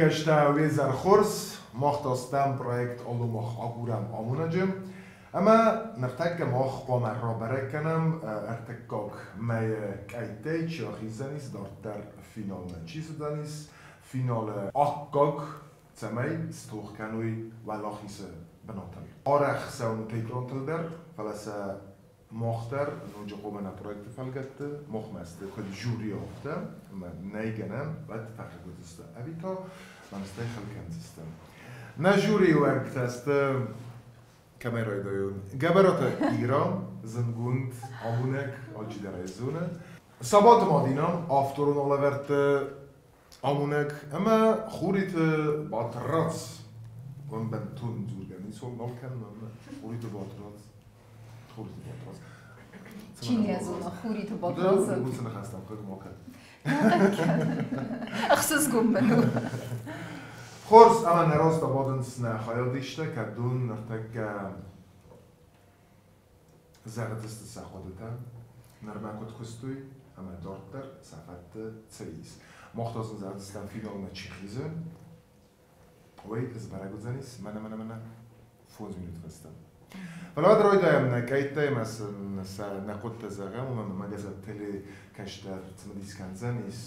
Телекӕсджытӕ, уе зӕр хорз! Мах та стӕм проект Алло мах агурӕм амонӕджы. Ӕмӕ ныртӕккӕ мах хъуамӕ рабӕрӕг кӕнӕм, ӕртыккаг мӕйы къӕйттӕй чи ахиздзӕнис, дарддӕр финалмӕ чи цыдзӕнис, финалы аккаг цӕмӕй стох кӕной уӕлахизы бынатыл. Арӕх цӕуынут экрантыл дӕр, фӕлӕ сӕ мах дӕр ноджы хъуамӕ нӕ проекты фӕлгӕтты махмӕ сты куыд жюри, афтӕ, ӕмӕ нӕй гӕнӕн, уӕд фӕхъыг уыдзысты ӕви та мӕм стӕй хыл кӕндзысты. Нӕ жюрийы уӕнгтӕ сты кӕмӕй райдайон? Гӕбӕраты Ира, зындгонд амонӕг, алчидӕр ӕй зоны. Сабаты Мадинӕ, авторон алӕвӕрдты амонӕг ӕмӕ Хуриты Батрадз. Уым бынтон дзургӕ ницуал нал кӕнын, ӕмӕ Хуриты Батрадз. Хуриты Батрадз. Чи не зоны Хуриты Батрадзы? Уыцы ныхӕстӕм хъыг ма кӕн. Ӕхсызгон мын у. Хорз, ӕмӕ нӕ рост абадынц нӕ хайадисттӕ, кӕд уын ныртӕккӕ зӕгъдзысты сӕ хъуыдытӕ, нырмӕ куыд куыстой ӕмӕ дарддӕр сӕ фӕдты цы ис. Мах та сын зӕгъдзыстӕм финалмӕ чи хизы, уый сбӕрӕг уыдзӕнис мӕнӕ-мӕнӕ-мӕнӕ 5 минут фӕстӕ. Фӕлӕ уӕд райдайӕм нӕ къӕйттӕ ӕмӕ сын сӕ нӕ хъуыдтӕ зӕгъӕм, уымӕн ӕмӕ газет телекӕстӕр цымыдис кӕндзӕнис,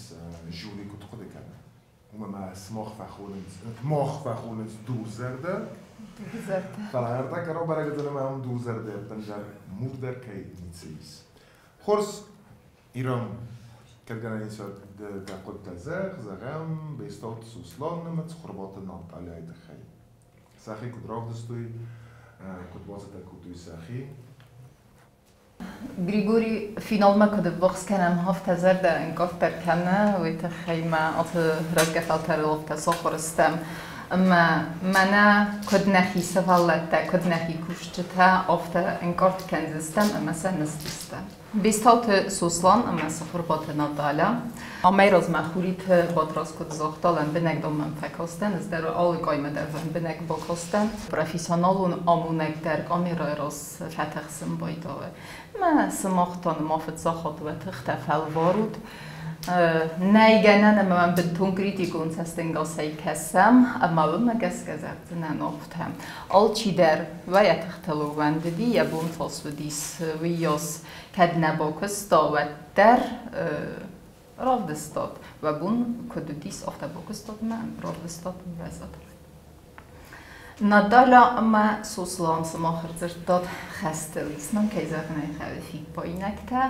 жюри куыд хъуыды кӕны. Уымӕ ма сымах фӕхонынц, мах фӕхонынц дурзӕрдӕ. Дурзӕрдӕ. Фӕлӕ ӕртӕ рабӕрӕг уыдзӕн ӕмӕ уым дурзӕрдӕ ӕппындӕр мур дӕр кӕй ницы ис. Хорз, Ирон, кӕд гӕнӕн ис, уӕд дӕ хъуыдтӕ зӕгъ, зӕгъӕм, Бестауты Сослан ӕмӕ Цхуырбаты Натальяйы тыххӕй. Сӕхи куыд равдыстой, куыд бацӕттӕ кодтой сӕхи? Григорий финалмӕ куыд ӕввахс кӕнӕм, афтӕ зӕрдӕ ӕнкъарддӕр кӕны, уый тыххӕй ма ацы рӕзгӕ фӕлтӕрыл афтӕ сахуыр стӕм. Ӕмӕ мӕнӕ куыд нӕхи сывӕллӕттӕ, куыд нӕхи кусджытӕ, афтӕ ӕнкъард кӕндзыстӕм ӕмӕ сӕ нысдзыстӕм. Бестауты Сослан ӕмӕ Сыхуырбаты Наталья. Амӕй размӕ Хуриты Батрадз куыд загъта, лӕмбынӕг дам мӕм фӕкастӕн, ӕз дӕр алы къаймӕ дӕр лӕмбынӕг бакастӕн. Профессионалон амонӕг дӕр камерӕйы раз фӕтӕхсын байдайы. Мӕ сымах та ныма фыццаг хатт уӕ тыхтӕ фӕлварут. Нӕй гӕнӕн ӕмӕ мӕм бынтон критикон цӕстӕнгасӕй кӕсӕм, ӕмӕ уымӕ гӕсгӕ зӕгъдзынӕн афтӕ. Алчидӕр уӕ йӕ тыхтыл ӕууӕндыди, йӕ бон цас уыдис, уыйас кӕд нӕ бакуыста, уӕддӕр равдыстат. Уӕ бон куыд уыдис, афтӕ бакуыстат ӕмӕ равдыстат уӕ Наталья ӕмӕ Сослан сымах ӕрдзырдтат хӕстыл. Ис мӕм, кӕй зӕгъын ӕй хъӕуы, фиппаинӕгтӕ.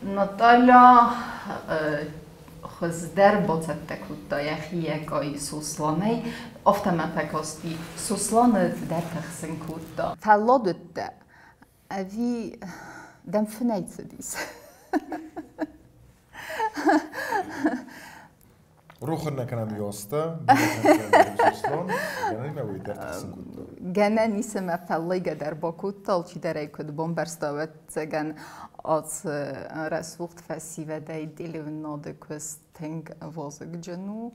Наталья хуыздӕр бацӕттӕ кодта йӕхи йӕ къай Сосланӕй. Афтӕ мӕ фӕкасти, Сосланы цыдӕр тыхсын кодта. Фӕллад уыдтӕ ӕви дӕм фынӕй цыдис? Рохын нӕ кӕнӕм ёстӕ, Гӕнӕн ис ӕмӕ фӕллайгӕ дӕр бакодта, алчидӕр ӕй куыд бамбӕрста, ӕвӕццӕгӕн, ацы рӕсугъд фӕсивӕдӕй телеуынынады куыст тынг вазыгджын у.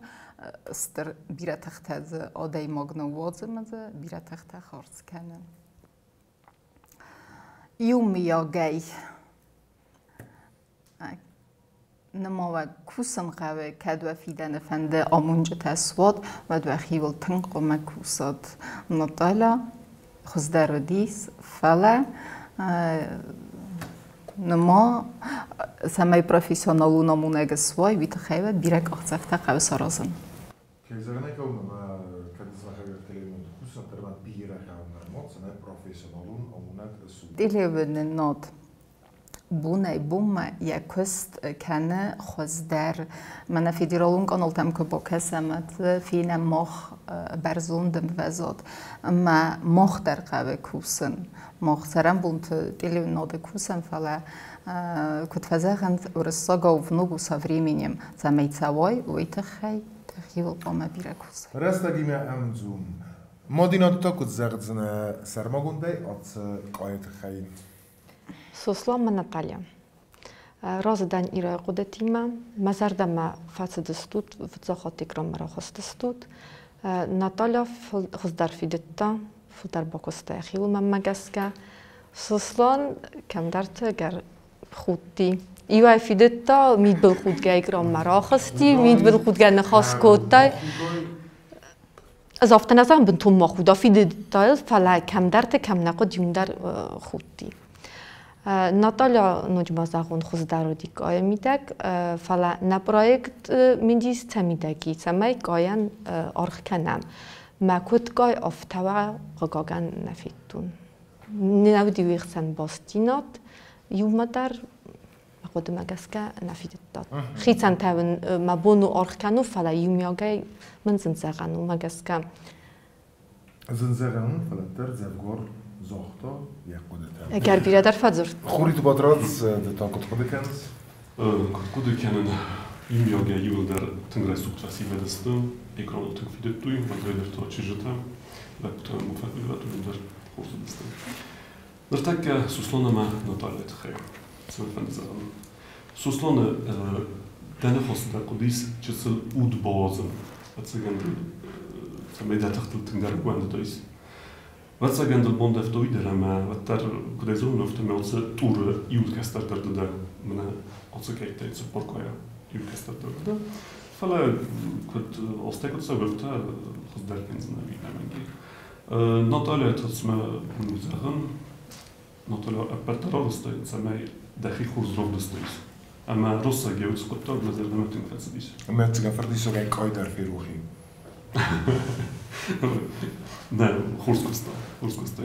Стыр бирӕ тыхтӕ дзы адӕймаг ныууадзы ӕмӕ дзы бирӕ тыхтӕ хардз кӕны. Иумиагӕй Нымауӕг кусын хъӕуы, кӕд уӕ фидӕны фӕнды амонджытӕ суат, уӕд уӕхиуыл тынг хъуамӕ кусат. Наталья хуыздӕр уыдис, фӕлӕ ныма, цӕмӕй профессионалон амонӕг суай, уый тыххӕй уӕ бирӕ къахдзӕфтӕ хъӕуы саразын. Кӕй зӕгъын ӕй хъӕуы, ӕмӕ кӕд зӕгъӕг телеуынынады кусын, уӕддӕр мӕ бирӕ хъӕуы нырма, цӕмӕй профессионалон амонӕг суа. Телеуынынад бонӕй-бонмӕ йӕ куыст кӕны хуыздӕр. Мӕнӕ федералон каналтӕм куы бакӕсӕм, фенӕм мах бӕрзонд ӕмвӕзад. Ӕмӕ мах дӕр хъӕуы кусын. Мах цӕрӕнбонты телеуынынады кусӕм, фӕлӕ куыд фӕзӕгъынц, уырыссагау в ногу со временем, цӕмӕй цӕуай, уый тыххӕй дӕхиуыл хъуамӕ бирӕ кусай. Рӕстӕгимӕ ӕмдзу. Мадинӕ, ды та куыд зӕгъдзынӕ сӕрмагондӕй ацы къайы тыххӕй? Сослан ӕмӕ Наталья. Разы дӕн Ирӕйы хъуыдытимӕ. Мӕ зӕрдӕмӕ фӕцыдыстут, фыццаг хатт экранмӕ рахызтыстут. Наталья хуыздӕр фидыдта, фылдӕр бакуыста йӕхиуыл мӕнмӕ гӕсгӕ. Сослан кӕмдӕрты ӕгӕр худти. Иуӕй фидыдта, мидбылхудгӕ экранмӕ рахызти, мидбылхудгӕ ныхас кодтай. Ӕз афтӕ нӕ зӕгъын, бынтон ма худа фидыдта, фӕлӕ кӕмдӕрты, кӕм нӕ хъуыд, иум дӕр худти. Наталья ноджы ма зӕгъон хуыздӕр уыди къайы мидӕг, фӕлӕ нӕ проект мидис цӕ мидӕг и, цӕмӕй къайӕн аргъ кӕнӕм. Мӕ куыд къай, афтӕ уа, хъыгагӕн, нӕ федтон. Не уыди уе хсӕн бастдзинад иумӕ дӕр, мӕ хъуыдымӕ гӕсгӕ, нӕ фидыдтат. Хицӕнтӕ уын мӕ бон у аргъ кӕнон, фӕлӕ иумиагӕй мын зын зӕгъӕн у, мӕ гӕсгӕ. Зын зӕгъӕн у, фӕлӕ дӕр дзӕвгар загъта йӕ хъуыдытӕ. Ӕгӕр бирӕ дӕр фӕдзырд. Хуриты Батрадз, ды та куыд хъуыды кӕныс? Куыд хъуыды кӕнын, иумиагӕй иууылдӕр тынг рӕсугъд фӕсивӕд сты, экраныл тынг фидыдтой, уӕлдайдӕр та чызджытӕ, лӕппутӕ ӕмӕ фӕфидыдтой дӕр хорз уыдысты. Ныртӕккӕ Суслон ӕмӕ Натальяйы тыххӕй цы фӕнды зӕгъын. Суслоны дӕ ныхасы дӕр хъуыдис чысыл уд бауадзын, ӕцӕгӕн цӕмӕй дӕ тыхтыл тынгдӕр ӕууӕндыдаис. Ӕвӕццӕгӕн дыл бон дӕфтой дӕр ӕмӕ уӕддӕр, куыд ӕй зонын, афтӕмӕй оцы тъуры иу кӕстӕр дӕр ды дӕ, мӕнӕ оцы кӕйттӕй цыппор къайӕ иу кӕстӕр дӕр ды дӕ. Фӕлӕ куыд азтӕ куыд цӕуы, афтӕ хуыздӕр кӕндзынӕ ӕви ӕнӕмӕнгӕй. Наталья цымӕ зӕгъын, Наталья ӕппӕт дӕр арӕзтай, цӕмӕй дӕхи хорз равдыстаис. Ӕмӕ россаг йӕ уыцы хъуыддаг мӕ зӕрдӕмӕ тынг фӕцыдис. Ӕмӕ ӕцӕгӕн фырдиссагӕй къай дӕр ферох и. Нӕ, хорз куыста, хорз куыста.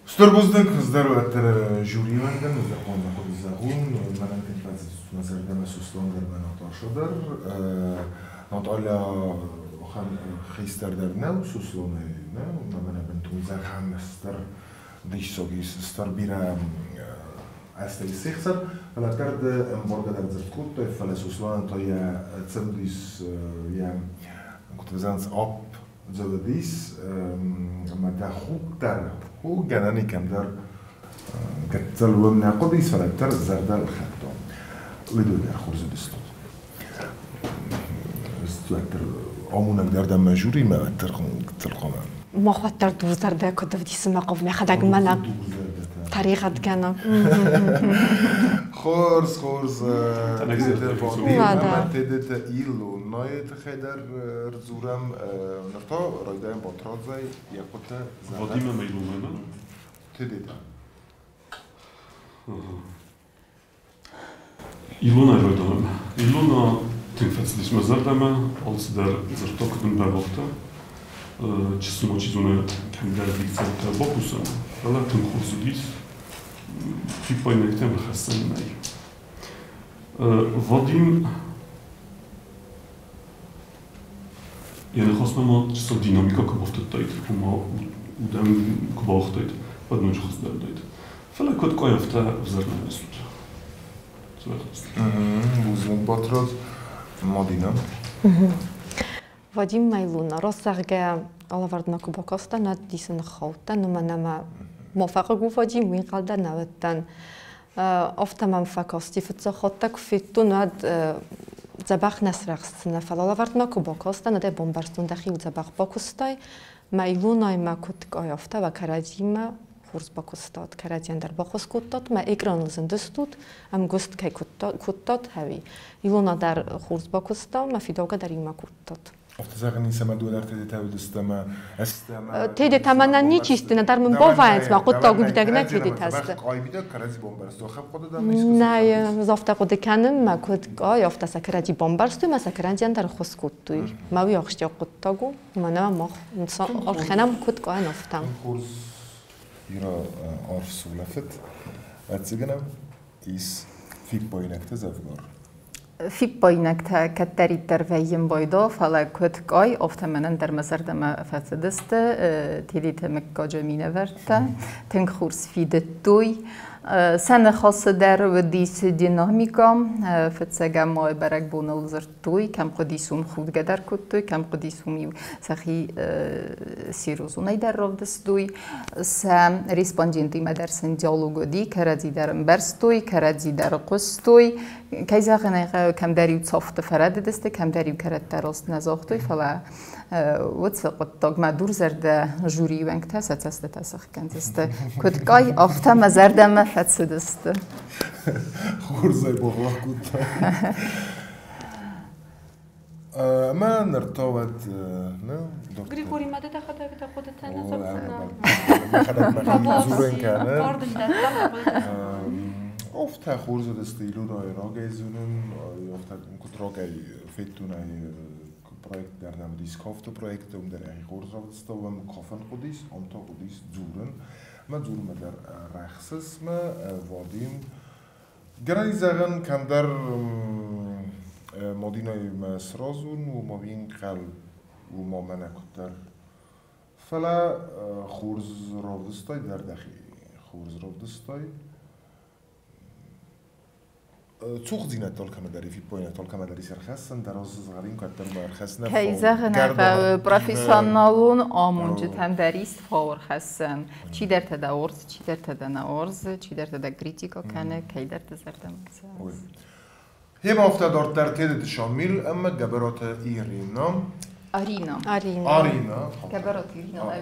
Стыр бузныг, хуыздӕр уӕддӕр жюрийы уӕнгӕн, ӕз хъуамӕ хъуыды зӕгъон, мӕнӕн тынг фӕцыдис мӕ зӕрдӕмӕ Сослан дӕр мӕ Наташа дӕр. Наталья хистӕр дӕр нӕу Сосланӕй, нӕу, мӕнӕ бынтон зӕгъӕм стыр диссаг ис, стыр бирӕ азтӕ ис сехсӕр, фӕлӕ дӕр ды ӕмбаргӕ дӕр дзырд кодтай, фӕлӕ Сосланӕн та йӕ цымыдис, йӕ куыд зӕгъынц, апп дзылыдис ӕмӕ дӕ худ дӕр ху гӕнӕн и кӕмдӕр гыццыл уым нӕ хъуыдис, фӕлӕ дӕр зӕрдӕ лхӕдтон. Уыдон дӕр хорз уыдысты. Уӕддӕр амонӕг дӕр дӕм мӕ жюримӕ уӕддӕр гыццыл хъуамӕ. Мах уӕддӕр дурзӕрдӕ куыд ӕвдисы мӕ хъуывмӕ, хӕдӕг мӕнӕ тӕригъӕдгӕнӕг. Хорз, хорз. Тедеты Илонайы тыххӕй дӕр ӕрдзурӕм. Ныр та райдайӕм Батрадзӕй йӕ хъуыдытӕ зӕгъӕм. Вадим ӕмӕ Илонаймӕ? Тедетӕ. Илона райдайӕм. Илона тынг фӕцыдис мӕ зӕрдӕмӕ, алцыдӕр дзырдта, куыд ын бӕрвӕгъта. Чысыл ма чи зоны, кӕмдӕр дикцӕгтӕ бакусӕм, фӕлӕ тынг хорз уыдис. Фиппаинӕгтӕм рахӕссӕн нӕй. Вадим йӕ ныхасмӕ ма чысыл динамикӕ куы бафтыдтаид, ома удӕн куы бауагътаид, уӕд ноджы хуыздӕр уыдаид. Фӕлӕ куыд къай, афтӕ ӕвзӕр нӕ рацыд. Бузныг, Батрадз. Мадинӕ. Вадим Майлуна, раст зӕгъгӕ, алӕвӕрдмӕ куы бакастӕн, уӕд дисы ныххаудтӕн, уымӕн ӕмӕ ма фӕхъыг у Вадим, уый ӕнхъӕл дӕр нӕ уыдтӕн. Афтӕ мӕм фӕкасти, фыццаг хатт куы федтон, уӕд дзӕбӕх нӕ сырӕхстдзынӕ, фӕлӕ лӕвӕрдмӕ куы бакастӕн, уӕд ӕй бамбӕрстон, дӕхиуыл дзӕбӕх бакуыстай, мӕ Илонаймӕ куыд къай, афтӕ уӕ кӕрӕдзимӕ хорз бакуыстат, кӕрӕдзийӕн дӕр баххуыс кодтат, мӕ экраныл зындыстут, ӕмгуыст кӕй кодтат, ӕви Илона дӕр хорз бакуыста, мӕ фидаугӕ дӕр иумӕ кодтат. Афтӕ зӕгъын ницӕмӕ дӕр тедетӕ уыдысты ӕмӕ Тедетӕ мӕнӕн ничи сты, нӕдӕр мын бавӕйынц, мӕ хъуыддаг уидӕг нӕ тедетӕ сты. Нӕ, ӕз афтӕ хъуыды кӕнын, мӕ куыд къай, афтӕ сӕ кӕрӕдзи бамбӕрстой, мӕ сӕ кӕрӕдзийӕн дӕр ӕххуыс кодтой. Мӕ уый ахсджиаг хъуыддаг у, мӕнӕ мах ӕлхӕнӕм куыд къайӕн афтӕ. Хорз бирӕ арф сулӕфыд. Ӕцӕгӕнӕм ис фиппаинӕгтӕ дзӕвгар. Фиппаинӕгтӕ кӕддӕриддӕр вӕййын байдо, фӕлӕ куыд къай, афтӕ мӕнӕн дӕр мӕ зӕрдӕмӕ фӕцыдысты Тедеты мыггаджы минӕвӕрттӕ. Тынг хорз фидыдтой. Сӕ ныхасы дӕр уыдис динамикӕ. Фыццӕгӕм майы бӕрӕгбоныл дзырдтой, кӕм хъуыдис, уым худгӕ дӕр кодтой, кӕм хъуыдис, уым-иу сӕхи серьезонӕй дӕр равдыстой. Сӕ респондентимӕ дӕр сын диалог уыди, кӕрӕдзи дӕр ӕмбӕрстой, кӕрӕдзи дӕр хъуыстой. Кӕй зӕгъын ӕй хъӕуы, кӕмдӕр-иу цӕфты фӕрӕдыдысты, кӕмдӕр-иу кӕрӕттӕ раст нӕ загътой, фӕлӕ уыцы хъуыддагмӕ дурзӕрдӕ жюрийы уӕнгтӕ сӕ цӕстытӕ сыхгӕндзысты. Куыд къай, афтӕ мӕ зӕрдӕмӕ фӕцыдысты. Хорзӕй бахахх кодта. Ӕмӕ ныр та уӕд нӕ Григорий ма дӕ дӕхӕдӕг дӕ хъуыдытӕ нӕ зӕгъдзынӕ? Мӕхӕдӕг мӕхи дзурӕн кӕны. Афтӕ хорз уыдысты Илонайы рагӕй зонын, афтӕ куыд рагӕй федтон ӕй проект дӕр нӕм уыдис кафты проект, уым дӕр йӕхи хорз равдыста, уым кафын хъуыдис, ам та хъуыдис дзурын. Мӕ дзурынмӕ дӕр рӕхсыс мӕ, Вадим. Гӕнӕн зӕгъӕн, кӕмдӕр Мадинӕимӕ сразы уын, уымӕ уин хъал, уымӕ мӕнӕ куыддӕр. Фӕлӕ хорз равдыстай дӕр дӕхи, хорз равдыстай. Цухдзинӕдтӕ алкӕмӕ дӕр фиппайнӕгтӕ алкӕмӕ дӕр ис ӕрхӕссӕн, дӕр аз сызгъӕрин кӕддӕр ма ӕрхӕссынӕн. Кӕй зӕгъын ӕй хъӕуы, профессионалон амонджытӕм дӕр ис фау ӕрхӕссӕн. Чидӕртӕ дӕ уарзы, чидӕртӕ дӕ нӕ уарзы, чидӕртӕ дӕ критикӕ кӕны, кӕйдӕрты зӕрдӕмӕ цӕуынц. Гъемӕ афтӕ дарддӕр Тедеты Шамил ӕмӕ Гӕбӕраты Ирина. Арина. Арина. Арина. Гӕбӕраты Ирина нӕ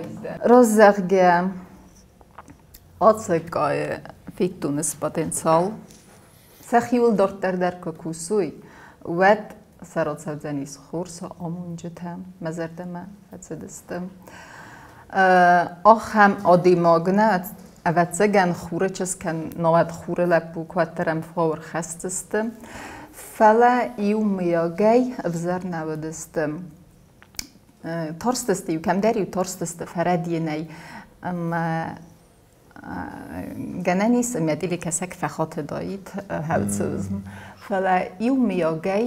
Раззӕгъгӕ, ӕцӕггай федтон ис потенциал. Сӕхиуыл дарддӕр дӕр куы кусой, уӕд сӕ рацӕудзӕнис хорз амонджытӕ, мӕ зӕрдӕмӕ фӕцыдысты. Ахӕм адӕймаг нӕ, ӕвӕццӕгӕн, хуры чызг кӕнӕ хуры лӕппу куыддӕр ӕм фаур хӕсдзысты, фӕлӕ иумӕйагӕй ӕвзӕр нӕ уыдысты. Тарстысты-иу, кӕмдӕр-иу тарстысты фӕрӕдийынӕй ӕмӕ гӕнӕн ис, ӕмӕ телекӕсӕг фӕхатыдаид хӕлцызм. Фӕлӕ иумӕйагӕй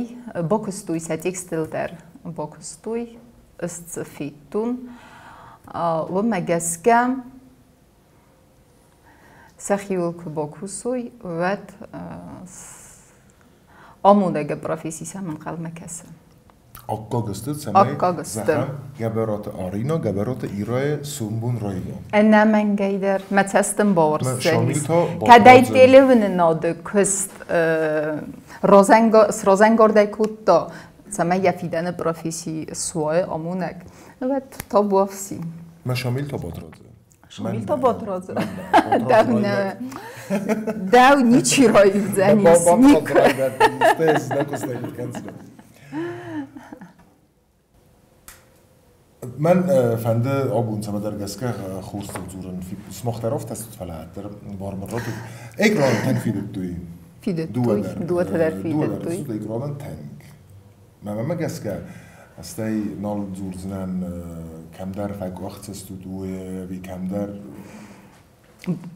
бакуыстой сӕ текстыл дӕр, бакуыстой, ӕз дзы федтон. Уымӕ гӕсгӕ сӕхиуыл куы бакусой, уӕд амонӕгы професси сӕм ӕнхъӕлмӕ кӕсы. Аккаг сты, цӕмӕй Аккаг сты. зӕгъӕм, Гӕбӕраты Арина, Гӕбӕраты Ирайы сомбон район. Ӕнӕмӕнгӕй дӕр мӕ цӕстӕн бауарздзӕнис. Шамил та Кӕдӕй Батрадзе. телеуынынады куыст сразӕнгардӕй кодта, цӕмӕй йӕ фидӕны професси суа амонӕг, уӕд табуафси. Мӕ Шамил та Батрадзе. Шамил та Батрадзе. Дӕу нӕ, дӕу ничи раивдзӕнис. Никуы. Мӕн фӕнды абон цӕмӕдӕр гӕсгӕ хорзтыл дзурын. Сымах дӕр афтӕ цыд, фӕлӕ ӕддӕр бар мын радтут. Экраныл тынг фидыдтой. Фидыдтой, дыууӕтӕ дӕр фидыдтой. Дыууӕ дӕр экраныл тынг. Мӕнмӕ гӕсгӕ, стӕй нал дзурдзынӕн, кӕмдӕр фӕкъуыхцыстут, уый ӕви кӕмдӕр.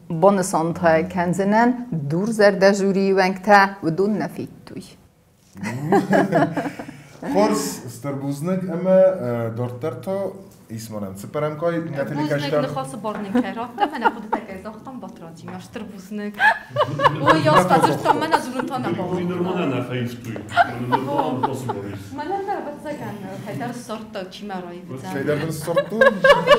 Банысантӕ кӕндзынӕн, дурзӕрдӕ жюрийы уӕнгтӕ уыдон нӕ федтой. Хорз, стыр бузныг ӕмӕ дарддӕр та ис мӕнӕн цыппӕрӕм кой нӕ телекӕстӕр. Бузныг ныхасы бар нын кӕй радта, мӕнӕ хъуыдытӕ кӕй загътам Батрадзимӕ. Стыр бузныг. Ой, ӕз фӕдзырдтам, мӕнӕ дзурын та нӕ бауагъта. Нырма нӕ нӕ фӕивтой. Нырма ӕнхъӕлцыбор ис. Мӕнӕн дӕр, ӕвӕццӕгӕн, кӕйдӕр ссардта, чи мӕ раивдзӕн. Кӕйдӕр дын ссардтон?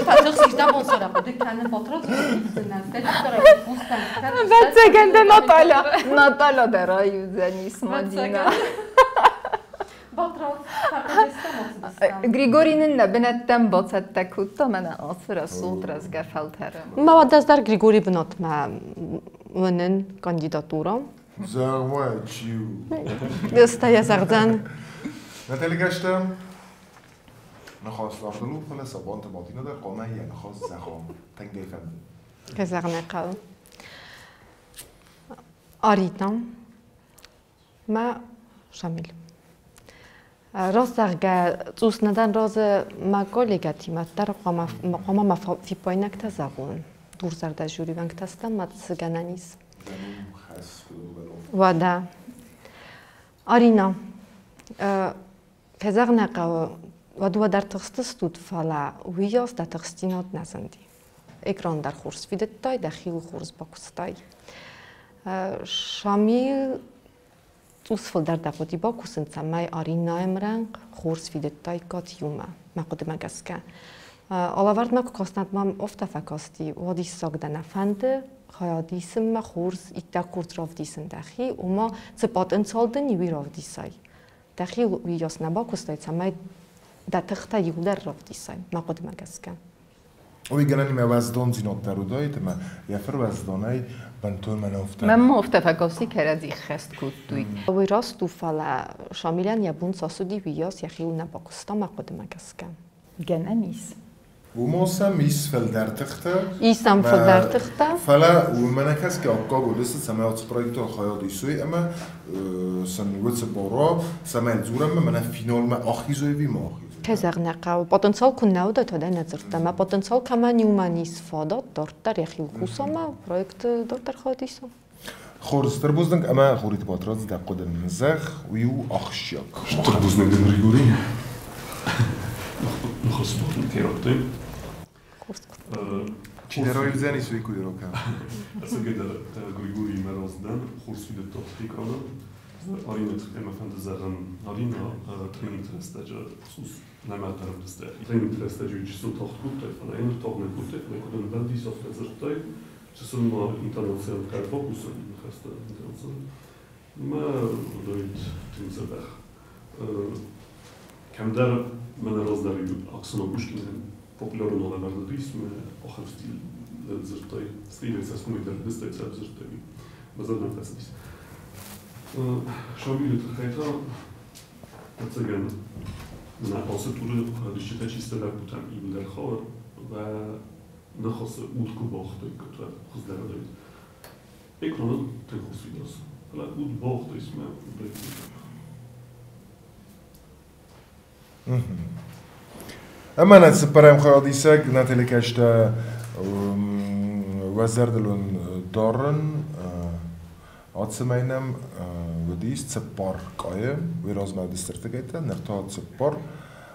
Фӕдзӕхсис дӕ бон сӕрӕ хъуыды кӕнын, Батрадз ивдзынӕн, стӕй дӕр кусдзӕн. Ӕвӕццӕгӕн дӕ Наталя, Наталя дӕр раивдзӕнис, Мадина. Григорий нын нӕ бынӕттӕм бацӕттӕ кодта мӕнӕ ацы рӕсугъд рӕзгӕ фӕлтӕры. Мӕ уӕд дӕр Григорий бынатмӕ уынын кандидатура. Зӕгъ-ма, чи у? Стӕй йӕ зӕгъдзӕн. Натали гӕстӕ, ныхас дардыл у, фӕлӕ Сабанты Мадина дӕр хъуамӕ йӕ ныхас зӕгъа. Тынгӕй фӕнды. Кӕй зӕгъын ӕй хъӕуы. Аритӕ мӕ Шамил. Раст зӕгъгӕ, цъус нӕ дӕн разы мӕ коллегӕтимӕ дӕр хъуамӕ мӕ фиппаинӕгтӕ зӕгъон. Дурзӕрдӕ жюри уӕнгтӕ стӕм, мӕ цы гӕнӕн ис. Уӕдӕ. Арина, кӕй зӕгъын ӕй хъӕуы, уӕд уӕ дӕр тыхстыстут, фӕлӕ уыйас дӕ тыхстдзинад нӕ зынди. Экран дӕр хорз фидыдтай, дӕхиуыл хорз бакуыстай. Шамил цъус фылдӕр дӕ хъуыди бакусын, цӕмӕй Аринӕйы мрӕнхъ хорз фидыдтаиккат иумӕ, мӕ хъуыдымӕ гӕсгӕ. Алӕвӕрдмӕ куы кастӕн, мӕм афтӕ фӕкасти, уадиссаг дӕ нӕ фӕнды, хайад исынмӕ хорз, иттӕг хорз равдисын дӕхи, ома цы потенциал дын и, уый равдисай. Дӕхи уыйас нӕ бакуыстай, цӕмӕй дӕ тыхтӕ иуылдӕр равдисай, мӕ хъуыдымӕ гӕсгӕ. Уый гӕнӕнимӕ уӕздондзинад дӕр уыдаид ӕмӕ йӕ фыруӕздонӕй бынтон мӕнӕ афтӕ. Мӕнмӕ афтӕ фӕкасти, кӕрӕдзи ххӕст кодтой. Уый раст у, фӕлӕ Шамилӕн йӕ бон цас уыди, уыйас йӕхиуыл нӕ бакуыста мӕ хъуыдымӕ гӕсгӕ. Гӕнӕн ис. Уымӕ сӕм ис фылдӕр тыхтӕ. Ис сӕм фылдӕр тыхтӕ. Фӕлӕ уымӕ нӕ кӕсгӕ аккаг уыдысты, цӕмӕй ацы проекты хайад исой ӕмӕ сын уыцы бар уа, цӕмӕй дзурӕм мӕнӕ финалмӕ ахизой ӕви ма ахизой. Кӕй зӕгъын ӕй хъӕуы, потенциал куы нӕ уыдаид, уӕд ӕй нӕ дзырдта. Мӕ потенциал кӕмӕн и, уымӕн ис фадат дарддӕр йӕхиуыл куса ӕмӕ проекты дарддӕр хайад иса. Хорз, стыр бузныг ӕмӕ Хуриты Батрадз, дӕ хъуыды нын зӕгъ, уый у ахсджиаг. Стыр бузныг дын, Григорий. Ныхасы бар нын кӕй радтай. Чи нӕ раивдзӕнис, уый куы ирокӕ. Ӕцӕгӕйдӕр Григорий мӕ раздӕн хорз фидыдта экраны. Аринӕ тыххӕй мӕ фӕнды зӕгъын, Арина тренингты рӕстӕджы цъус нӕма ӕрӕвдыста. Тренингты рӕстӕджы чысыл тагъд кодтай, фӕлӕ йын тагъд нӕ кодтай, фӕлӕ куыд ӕмбӕлдис, афтӕ дзырдтай. Чысыл ма интонацийӕн хъӕр фӕкусын ныхӕстӕ интонацийӕн. Мӕ уыдаид тынг дзӕбӕх. Кӕмдӕр мӕнӕ раздӕр иу Аксонов Пушкинӕн популярон алӕвӕрд уыдис, мӕ ахӕм стиль дзырдтай, стилӕй цӕсгомӕй дӕр дыстӕй цӕф дзырдтай. Мӕ зӕрдӕмӕ фӕцыдис. Шамилы тыххӕй та, ӕцӕгӕн, мӕнӕ ацы туры дысджытӕ чистӕ лӕппутӕм иуылдӕр хауы, уӕ ныхасы уд куы бауагътаиккат, уӕд хуыздӕр уыдаид. Экраны тынг хорз фидауц, фӕлӕ уд бауагътаис мӕ уыдаид. Ӕмӕ нӕ цыппӕрӕм хайадисӕг нӕ телекӕстӕ уӕ зӕрдыл уын дарын, ацӕмӕй нӕм уыдис цыппар къайы, уый размӕ уыдис ӕртыгӕйттӕ, ныр та цыппар.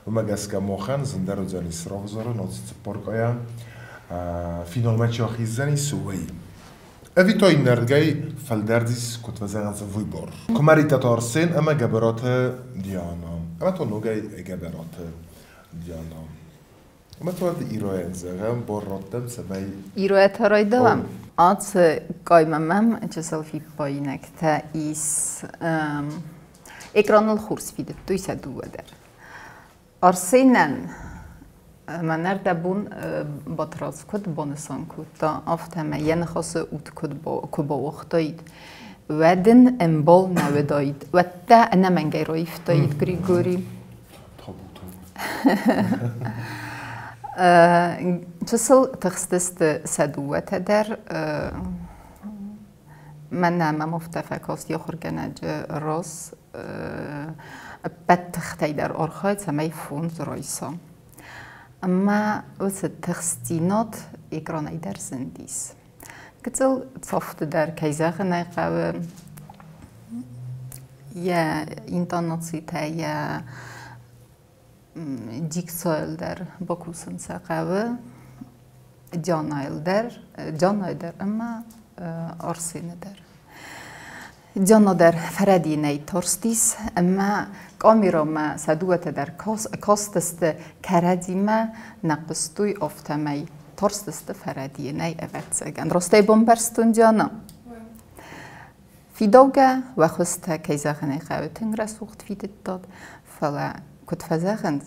Уымӕ гӕсгӕ махӕн зындӕр уыдзӕнис равзарын ацы цыппар къайӕ. Финалмӕ чи ахиздзӕнис, уый. Ӕви та иннӕрдыгӕй фӕлдӕрдис, куыд фӕзӕгъынц, выбор. Куымӕридтаты Арсен ӕмӕ Гӕбӕраты Диана. Ӕмӕ та ногӕй Гӕбӕраты Диана. Ӕмӕ та уӕд Ирайӕн зӕгъӕм, бар раттӕм, цӕмӕй... Ирайӕ та райдайӕм. Ацы къаймӕ мӕм чысыл фиппаинӕгтӕ ис. Экраныл хорз фидыдтой сӕ дыууӕ дӕр. Арсенӕн мӕнӕ бон Батрадз куыд банысан кодта, афтӕмӕй йӕ ныхасы уд куы бауагътаид, уӕд ын ӕмбал нӕ уыдаид. Уӕд та ӕнӕмӕнгӕй раивтаид Григори. Чысыл тыхстысты сӕ дыууӕтӕ дӕр. Мӕнӕ мӕм афтӕ фӕкасти ахуыргӕнӕджы раз ӕппӕт тыхтӕй дӕр архайд, цӕмӕй фондз райса. Ӕмӕ уыцы тыхстдзинад экранӕй дӕр зындис. Гыццыл цӕфты дӕр, кӕй зӕгъын ӕй хъӕуы, йӕ интонацитӕ, йӕ дикцийыл дӕр бакусын сӕ хъӕуы, Дианайыл дӕр, Дианайы дӕр ӕмӕ Арсены дӕр. Диана дӕр фӕрӕдийынӕй тарстис ӕмӕ камерӕмӕ сӕ дыууӕтӕ дӕр кастысты кӕрӕдзимӕ, нӕ хъуыстой, афтӕмӕй тарстысты фӕрӕдийынӕй, ӕвӕццӕгӕн. Ростӕй бамбӕрстон Диана. Фидаугӕ уӕ хуызтӕ, кӕй зӕгъын ӕй хъӕуы, тынг рӕсугъд фидыдтат, фӕлӕ, куыд фӕзӕгъынц,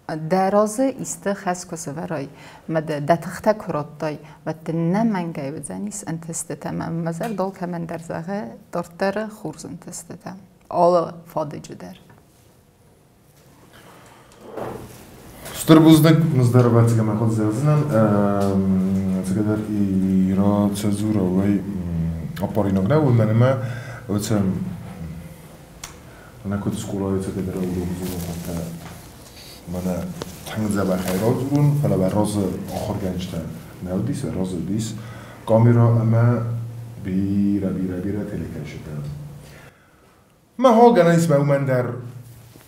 дӕ разы исты хӕс куы сӕвӕрай ӕмӕ дӕ тыхтӕ куы радтай, уӕд дын нӕмӕнгӕй уыдзӕнис ӕнтыстытӕ. Мӕ мӕ зӕрдӕ алкӕмӕн дӕр зӕгъы дарддӕры хорз ӕнтыстытӕ алы фадыджы дӕр. Стыр бузныг, мыздӕр ӕвӕццӕгӕн мӕ хъуыды зӕгъдзынӕн. Ӕцӕгӕйдӕр Ира цӕдзура уый аппаринаг нӕ, уымӕн ӕмӕ оце мӕнӕ куыд скъолайы ӕцӕгӕйдӕр урок дзурын афтӕ мӕнӕ тынг дзӕбӕхӕй радзурын, фӕлӕ уӕ разы ахуыргӕнджытӕ нӕ уыдис, уӕ разы уыдис камерӕ ӕмӕ бирӕ-бирӕ-бирӕ телекӕсджытӕ. Мӕ гӕнӕн ис мӕ уымӕн дӕр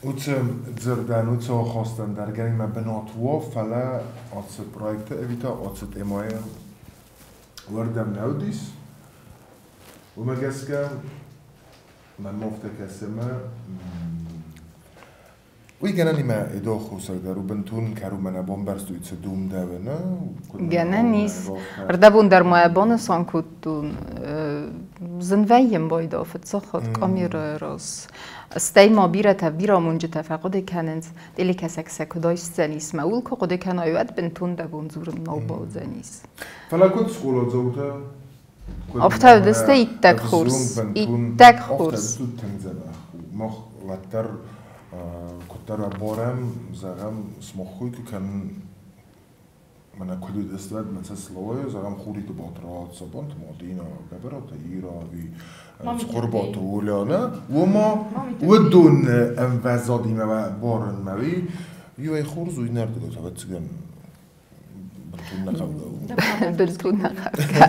уыцы дзырдӕн, уыцы ахастӕн дӕр гӕнӕн мӕ бынат уа, фӕлӕ ацы проекты ӕви та ацы темӕйы уырдӕм нӕ уыдис. Уымӕ гӕсгӕ мӕнмӕ афтӕ кӕсы ӕмӕ уый гӕнӕн имӕ Эдо хусӕг дӕр у бынтон кӕронмӕ нӕ бамбӕрстой цы думдӕуы, нӕ? Гӕнӕн ис. Рдӕбон дӕр ма банысан кодтон. Зын вӕййын байдау фыццаг хатт камерӕйы раз. Стӕй ма бирӕтӕ, бирӕ амонджытӕ фӕхъуыды кӕнынц, телекӕсӕг сӕ куыд айсдзӕнис, мӕ ууыл куы хъуыды кӕнай, уӕд бынтон дӕ бон дзурын нал бауыдзӕнис. Фӕлӕ куыд скъоладзаутӕ? Афтӕ уыдысты иттӕг хорз. Иттӕг хорз. Афтӕ тынг дзӕбӕх у. Мах уӕддӕр куыддӕр абарӕм, зӕгъӕм, смаххой куы кӕнын мӕнӕ куыд уыдысты, уӕд мӕ цӕст лауайы, зӕгъӕм, Хуриты Батрадз, Сабанты Мадинӕ, Гӕбӕраты Ира ӕви Цхуырбаты Оля, уымӕ уыдон ӕмвӕзадимӕ барынмӕ иуӕй хорз у, иннӕрдыгӕй та, ӕвӕццӕгӕн, бынтон нӕ хъӕугӕ у. Бынтон нӕ хъӕугӕ.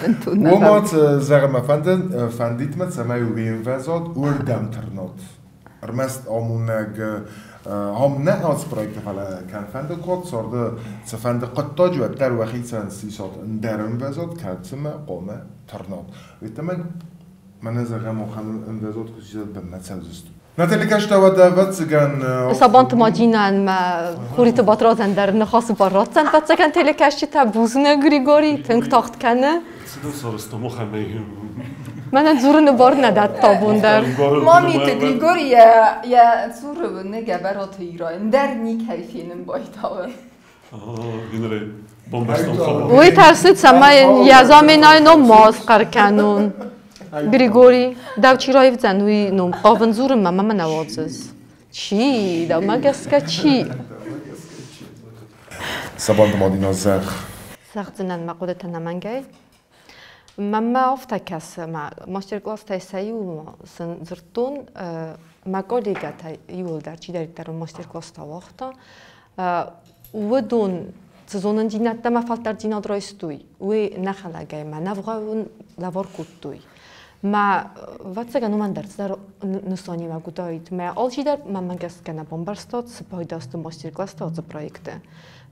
Бынтон нӕ Уымӕ, зӕгъӕм, фӕндид мӕ, цӕмӕй уе мвӕзад уырдӕм тырнат. Ӕрмӕст амонӕг ам нӕ ацы проекты, фӕлӕ кӕмфӕнды код царды цыфӕнды хъуыддаджы уӕддӕр уӕхицӕн сисат ӕндӕр ӕмвӕзад, кӕцымӕ хъуамӕ тырнат. Уый мӕнӕ зӕгъӕм, ахӕм ӕмвӕзад куы сисат, бынмӕ цӕудзыстут. Натали Каштава ӕвӕццӕгӕн Сабанты Мадинӕн мӕ Хуриты Батрадзӕн дӕр ныхасы бар ратдзӕн ӕвӕццӕгӕн телекӕсджытӕ. Бузныг, Григорий, тынг тагъд кӕны. Цыдӕр сарӕзтам ахӕмӕй. Мӕнӕн дзурыны бар нӕ дӕтта абон дӕр. Мамиты Григорий йӕ цуры уыны Гӕбӕраты Ирӕ, ӕндӕр никӕй фенын байтауы. Уый тӕрсы, цӕмӕй йӕ заменайы ном ма схъӕр кӕнон. Григорий, дӕу чи раивдзӕн, уый ном хъавын дзурынмӕ мӕ нӕ уадзыс. Чи? Дӕумӕ гӕсгӕ чи? Сабанты Мадина, зӕгъ. Зӕгъдзынӕн мӕ хъуыдытӕ нӕмӕнгӕй. Мӕнмӕ афтӕ кӕсы, мӕ мастер-класстӕй сӕ иуыл сын дзырдтон, мӕ коллегӕтӕ иуылдӕр чидӕриддӕр мастер-класстӕ уагъта, уыдон цы зонындзинӕдтӕ мӕ фӕлтӕрддзинад райстой, уый нӕ хӕлӕгӕй мӕ нӕ вгъауын лӕвар кодтой. Мӕ ӕвӕццӕгӕн уымӕн дӕр цыдӕр нысаниуӕг уыдаид. Мӕ алчидӕр мӕнмӕ гӕсгӕ нӕ бамбӕрста, цы пайда сты мастер-класстӕ ацы проекты.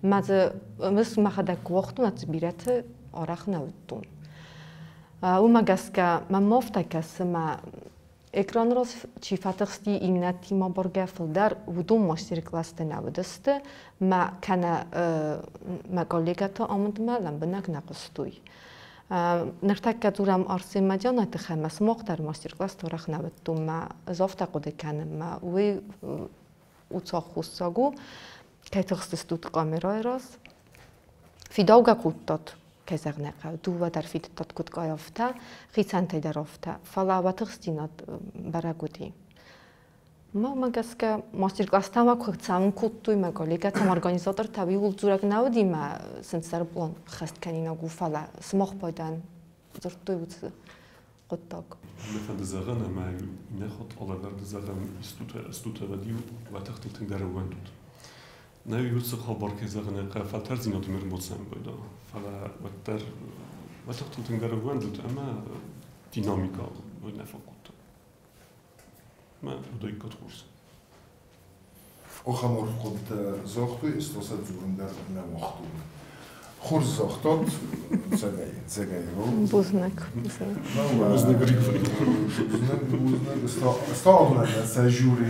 Мӕ дзы ӕз мӕхӕдӕг куы уагътон, ӕд бирӕты арӕх нӕ уыдтон. Уымӕ гӕсгӕ мӕм афтӕ кӕсы, мӕ экраны раз чи фӕтыхсти иннӕтимӕ бӕргӕ фылдӕр, уыдон мастер-класстӕ нӕ уыдысты, мӕ кӕнӕ мӕ коллегӕты амындмӕ лӕмбынӕг нӕ хъуыстой. Ныртӕккӕ дзурӕм Арсен Мадяны тыххӕй, мӕ сымах дӕр мастер-классты арӕх нӕ уыдтон, мӕ ӕз афтӕ хъуыды кӕнын, мӕ уый уцаххоссаг у, кӕй тыхстыстут къамерӕйы раз. Фидаугӕ кодтат, кӕй зӕгъын ӕй хъӕуы, дыууӕ дӕр фидыдтат куыд къай, афтӕ, хицӕнтӕй дӕр афтӕ, фӕлӕ уӕ тыхстдзинад бӕрӕг уыди. Мӕнмӕ гӕсгӕ, мастер-класстӕ мӕ куы цӕуын кодтой, мӕ коллегӕтӕм организатортӕ иууыл дзурӕг нӕ уыди, мӕ сын цыдӕр пълан хӕст кӕнинаг у, фӕлӕ сымах пайдайӕн дзырдтой уыцы хъуыддаг. Мӕ фӕнды зӕгъын, ӕмӕ иннӕ хатт алӕвӕрды зӕгъӕм истутӕ, уӕд-иу уӕ тыхтыл тынгдӕр ӕууӕндут. Нӕ уыцы хабар, кӕй зӕгъын ӕй хъӕуы, фӕлтӕрддзинады ме рбацӕуын пайда, фӕлӕ уӕддӕр уӕ тыхтыл тынгдӕр ӕууӕндут ӕмӕ динамикӕ нӕ фӕкодта. Мӕ уыдаиккат хорз. Ахӕм арф хъуыдытӕ загътой, ӕз дзурын дӕр нӕ уагътон. Хорз загътат, цӕгӕй, цӕгӕй. Бузныг. Бузныг, Григорий. Бузныг, бузныг. Сталмӕ сӕ жюри.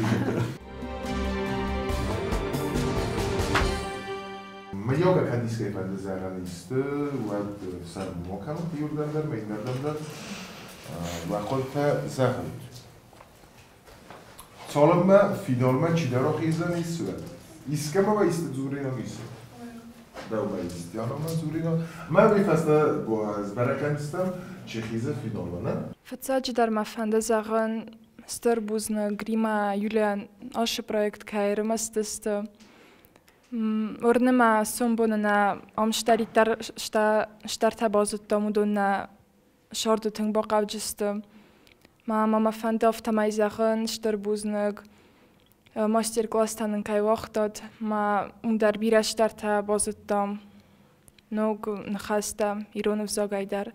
Мыййаг кӕд искӕй фӕнды зӕгъӕн исты, уӕд сӕр ма кӕнут иуырдӕм дӕр, ма иннӕрдӕм дӕр. Уӕ хъуыдытӕ зӕгъут. Цалынмӕ финалмӕ чидӕр ахиздзӕнис, уӕд. Искӕмӕ ма исты дзуринаг ис? Дӕумӕ исты ма дзуринаг? Мӕ уый фӕстӕ сбӕрӕг кӕндзыстӕм, чи хизы финалмӕ, нӕ? Фыццаджыдӕр мӕ фӕнды зӕгъын стыр бузныг Римӕ Юлийӕн ацы проект кӕй ӕрымысыдысты. Уырны мӕ, сомбоны нӕ ам цыдӕриддӕр стӕртӕ базыдтам, уыдон нӕ сӕрды тынг бахъавджысты. Мӕ мӕ фӕнды афтӕмӕй зӕгъын стыр бузныг, мастер-класстӕ нын кӕй уагътат, мӕ уым дӕр бирӕ стӕртӕ базыдтам, ног ныхӕстӕ ирон ӕвзагӕй дӕр.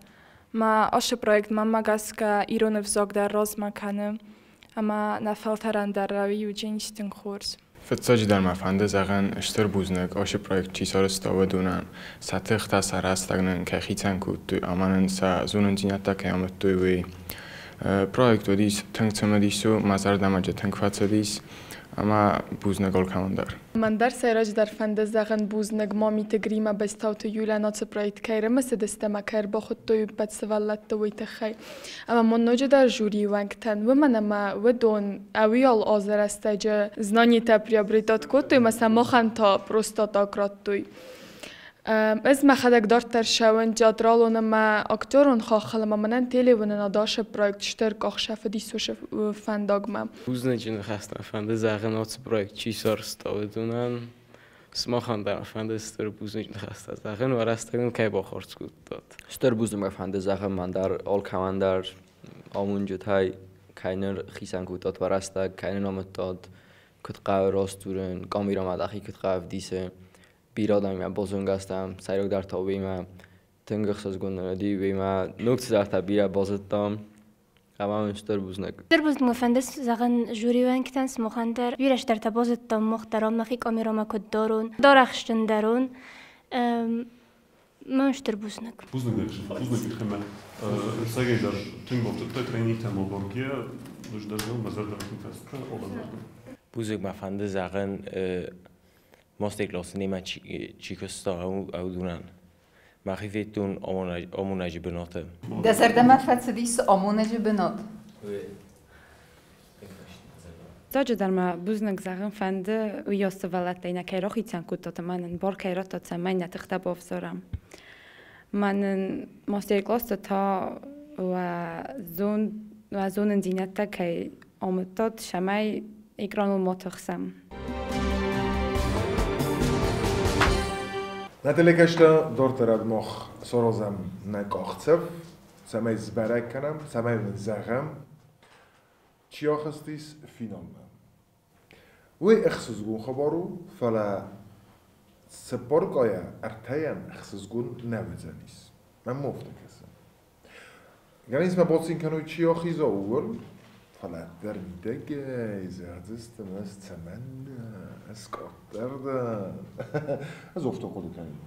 Мӕ ацы проект мӕнмӕ гӕсгӕ ирон ӕвзаг дӕр размӕ кӕны ӕмӕ нӕ фӕлтӕрӕн дӕр рауидзинис тынг хорз. Фыццаджыдӕр мӕ фӕнды зӕгъын стыр бузныг, ацы проект чи сарӕзта, уыдонӕн. Сӕ тыхтӕ, сӕ рӕстӕг нын кӕй хицӕн кодтой ӕмӕ нын сӕ зонындзинӕдтӕ кӕй амыдтой, уый. Проект уыдис тынг цымыдис у, мӕ зӕрдӕмӕ тынг фӕцыдис. Ӕмӕ бузныг алкӕмӕн дӕр. Мӕн дӕр сӕйраджыдӕр фӕнды зӕгъын бузныг Мамиты Гримӕ Бестауты Юлийӕн ацы проект кӕй ӕрымысыдысты ӕмӕ кӕй ӕрбахуыдтой ӕппӕт сывӕллӕтты, уый тыххӕй. Ӕмӕ ма ноджыдӕр жюрийы уӕнгтӕн, уымӕн ӕмӕ уыдон ӕуиал азы рӕстӕджы знанитӕ приобретат кодтой ӕмӕ сӕ махӕн та просто так радтой. Ӕз мӕхӕдӕг дарддӕр ссӕуын театралон ӕмӕ актерон хаххыл ӕмӕ мӕнӕн телеуынынад ацы проект стыр къахсӕфыд Иисусы фӕндагмӕ. Бузныджы ныхӕстӕ фӕнды зӕгъын ацы проект чи сарӕзта, уыдонӕн. Сымахӕн дӕр фӕнды стыр бузныджы ныхӕстӕ зӕгъын, уӕ рӕстӕг нын кӕй бахардз кодтат. Стыр бузныг мӕ фӕнды зӕгъын мӕн дӕр алкӕмӕн дӕр амонджытӕй, кӕй нын хицӕн кодтат уӕ рӕстӕг, кӕй нын амыдтат, куыд хъӕуы раст дзурын, камерӕмӕ дӕхи куыд хъӕуы ӕвдисын. Бирӕ адӕмимӕ базонгӕ стӕм, сӕйрагдӕр та уыимӕ тынг ӕхсызгон нын уыди, уыимӕ ног цыдӕртӕ бирӕ базыдтам. Ӕмӕ мын стыр бузныг. Стыр бузныг мӕ фӕнды зӕгъын жюри уӕнгтӕн, сымахӕн дӕр. Бирӕ стӕртӕ базыдтам мах дӕр ам мӕхи камерӕмӕ куыд дарон, дарӕхстын дарон. Мӕн стыр бузныг. Бузныг бузныг ӕмӕ ӕцӕгӕйдӕр тынг бафтыдта тренингтӕм абаргӕйӕ, ӕз дӕр мӕ зӕрдӕмӕ тынг фӕцыдтӕн алӕвӕрды. Бузныг мӕ фӕнды зӕгъын мастер-классы немӕ чи куыста, уыдонӕн. Мӕхи федтон амонӕджы бынаты. Дӕ зӕрдӕмӕ фӕцыдис амонӕджы бынат? Ноджыдӕр мӕ бузныг зӕгъын фӕнды, уыйас сывӕллӕттӕй нӕ кӕй рахицӕн кодтат ӕмӕ нын бар кӕй радтат, цӕмӕй нӕ тыхтӕ бавзарӕм. Мӕ нын мастер-классты та уӕ зонындзинӕдтӕ кӕй амыдтат, цӕмӕй экраныл ма тыхсӕм. Нӕ телекӕстӕ дарддӕр мах саразӕм нӕ къахдзӕф, цӕмӕй сбӕрӕг кӕнӕм, цӕмӕй уын зӕгъӕм, чи ахызтис финалмӕ. Уый ӕхсызгон хабар у, фӕлӕ цыппар къайӕ ӕртӕйӕн ӕхсызгон нӕ уыдзӕнис. Мӕн ма афтӕ кӕсы. Гӕнӕн мӕ бацин кӕной, чи ахиза, ууыл, фӕлӕ дӕр мидӕгӕй зӕгъдзыстӕм, ӕз цӕмӕннӕ, ӕз къаддӕр дӕн. Ӕз афтӕ хъуыды кӕнин.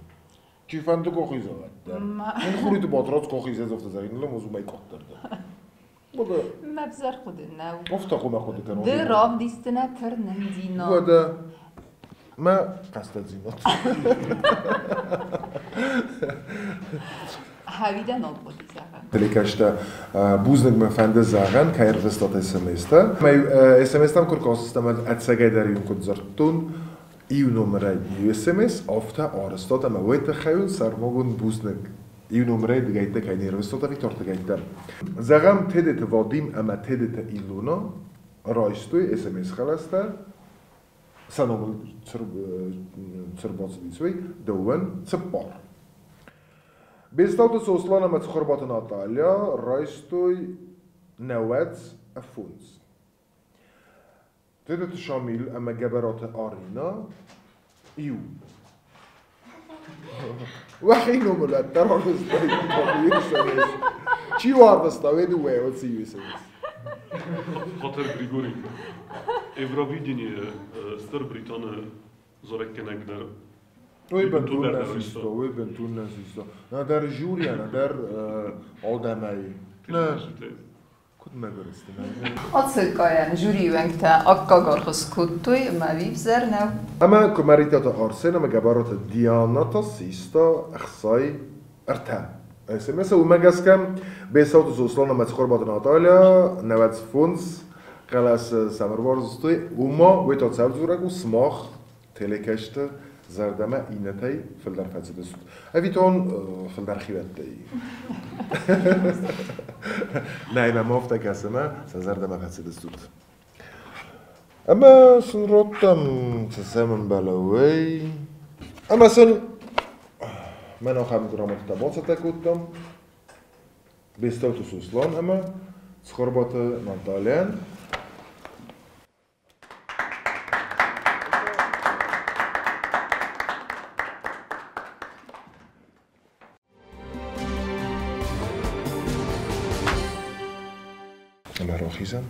Чи фӕнды куы ахиза, уӕддӕр. Мын Хуриты Батрадз куы ахиза, ӕз афтӕ зӕгъин, лӕм ӕз уымӕй къаддӕр дӕн. Мӕ взӕр хъуыды нӕу. Афтӕ хъуамӕ хъуыды кӕнон. Ды равдисдзынӕ тырнындзинад. Уӕдӕ мӕ хъӕстӕдзинад. Хӕвидӕ ног хъуыды зӕгъӕн. Телекӕстӕ бузныг мӕ фӕнды зӕгъӕн, кӕй ӕрвыстат СМС-тӕ. Мӕ СМС-тӕм куы ркастыстӕм, ӕцӕгӕйдӕр иу куыд дзырдтон, иу номырӕй иу СМС, афтӕ арызтат ӕмӕ уый тыххӕй уын сӕрмагонд бузныг. Иу номырӕй дыгӕйттӕ кӕй не рвыстат ӕви тортыгӕйттӕ. Зӕгъӕм, Тедеты Вадим ӕмӕ Тедеты Илона райстой СМС-хъӕлӕстӕ, сӕ номыл цы рбацыдис, уый дыууын цыппар. Бестауты Сослан ӕмӕ Цхуырбаты Наталья райстой 95. Тедеты Шамил ӕмӕ Гӕбӕраты Арина иу. Уӕхи номыл ӕддӕр арвыстай SMS. Чи арвыста, уый дыууӕ уыцы иу SMS. Хатыр Григорий, Евровидение Стыр Британы зарӕггӕнӕг дӕр Уый бынтон нӕ систа, уый бынтон нӕ систа. Нӕдӕр жюрийӕ, нӕдӕр адӕмӕй. Нӕ. Куыд мӕгуыр сты. Ацы къайӕн жюрийы уӕнгтӕ аккаг аргъ скодтой ӕмӕ ӕви нӕу. Ӕмӕ Куымӕридтаты Арсен ӕмӕ Гӕбӕраты Диана та систа 63. СМС уымӕ гӕсгӕ Бесауты Сослан ӕмӕ Цхуырбаты Наталья 95 хъӕлӕсы сӕм ӕрбарвыстой. Уымӕ уый та цӕвдзурӕг у сымах телекӕсты зӕрдӕмӕ иннӕтӕй фылдӕр фӕцыдыстут. Ӕви тон фылдӕр хивӕдтӕй? Нӕй, мӕм афтӕ кӕсы мӕ сӕ зӕрдӕмӕ фӕцыдыстут. Ӕмӕ сын радтам, цы сӕм ӕмбӕлы, уый. Ӕмӕ сын мӕн ахӕм грамотӕтӕ бацӕттӕ кодтам. Бестауты Сослан ӕмӕ Цхуырбаты Натальян. Ӕмӕ рахизӕм.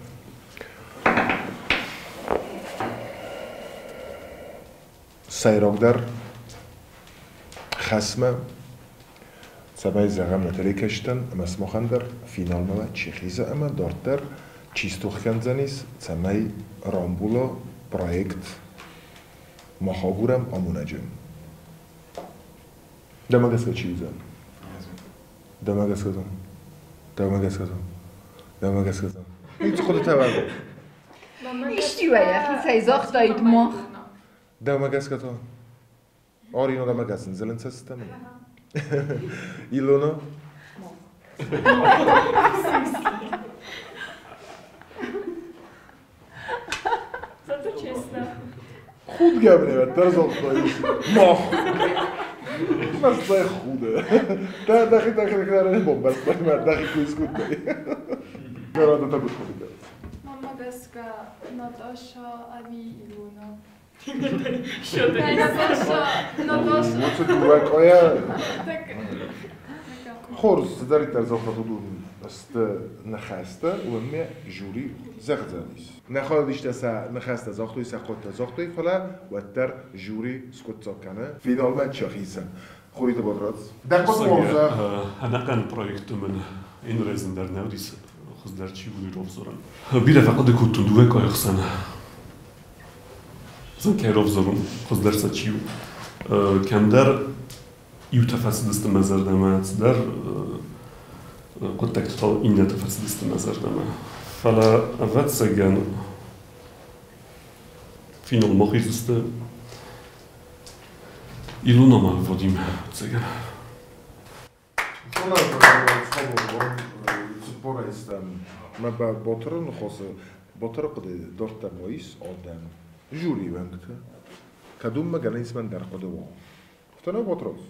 Сӕйрагдӕр хӕсмӕ, цӕмӕй зӕгъӕм нӕ телекӕстӕн ӕмӕ сымахӕн дӕр финалмӕ чи хизы ӕмӕ дарддӕр чи стох кӕндзӕнис, цӕмӕй рамбула Проект Мах агурӕм амонӕджы. Дӕмӕ гӕсгӕ чи уыдзӕн? Дӕмӕ гӕсгӕ та? Дӕмӕ гӕсгӕ та? Дӕмӕ гӕсгӕ та? Ницы хъуыдытӕ уӕвы. Исчи уӕ йӕхицӕй загътаид мах. Дӕумӕ гӕсгӕ та? Арино дӕмӕ гӕсгӕ зылын цӕстытӕ мын. Илона? Зато честно. Худгӕ мын уӕддӕр загътай. Мах. Мӕрдтӕй худы. Дӕхи дӕхи дӕхи бомбӕрстай, мӕ дӕхи куы искуыдтай. Гӕрӕнтӕ та куыд худы? Мамӕ гӕсгӕ Наташа ӕви Илона? Уыцы дыууӕ къайӕ хорз цыдӕриддӕр загътат, уыдон сты ныхӕстӕ, уымӕ жюри зӕгъдзӕнис. Нӕ хайадистӕ сӕ ныхӕстӕ загътой, сӕ хъуыдтӕ загътой, фӕлӕ уӕддӕр жюри скъуыддзаг кӕны финалмӕ чи ахиздзӕн. Хуриты Батрадз. Дӕ хъуыды зӕгъ. Ӕнӕхъӕн проекты мын ӕнӕрайзын дӕр нӕ уыдис, хуыздӕр чи у, уый равзарын. Бирӕ фӕхъуыды кодтон дыууӕ къайы хсӕн. Зын кӕй равзарон, хуыздӕр сӕ чи у. Кӕмдӕр иутӕ фӕцыдысты мӕ зӕрдӕмӕ, цыдӕр хъуыддӕгты та иннӕтӕ фӕцыдысты мӕ зӕрдӕмӕ. Фӕлӕ, ӕвӕццӕгӕн, финалмӕ хиздзысты Илона ма Вадим, ӕвӕццӕгӕн. Цыппорӕй мӕ Батыры ныхасы Батыры хъуыды дарддӕр ма ис адӕм, жюрийы уӕнгтӕ. Кӕд уыммӕ гӕнӕн ис мӕн дӕр хъуыды уа. Афтӕ нӕ, Батрадз?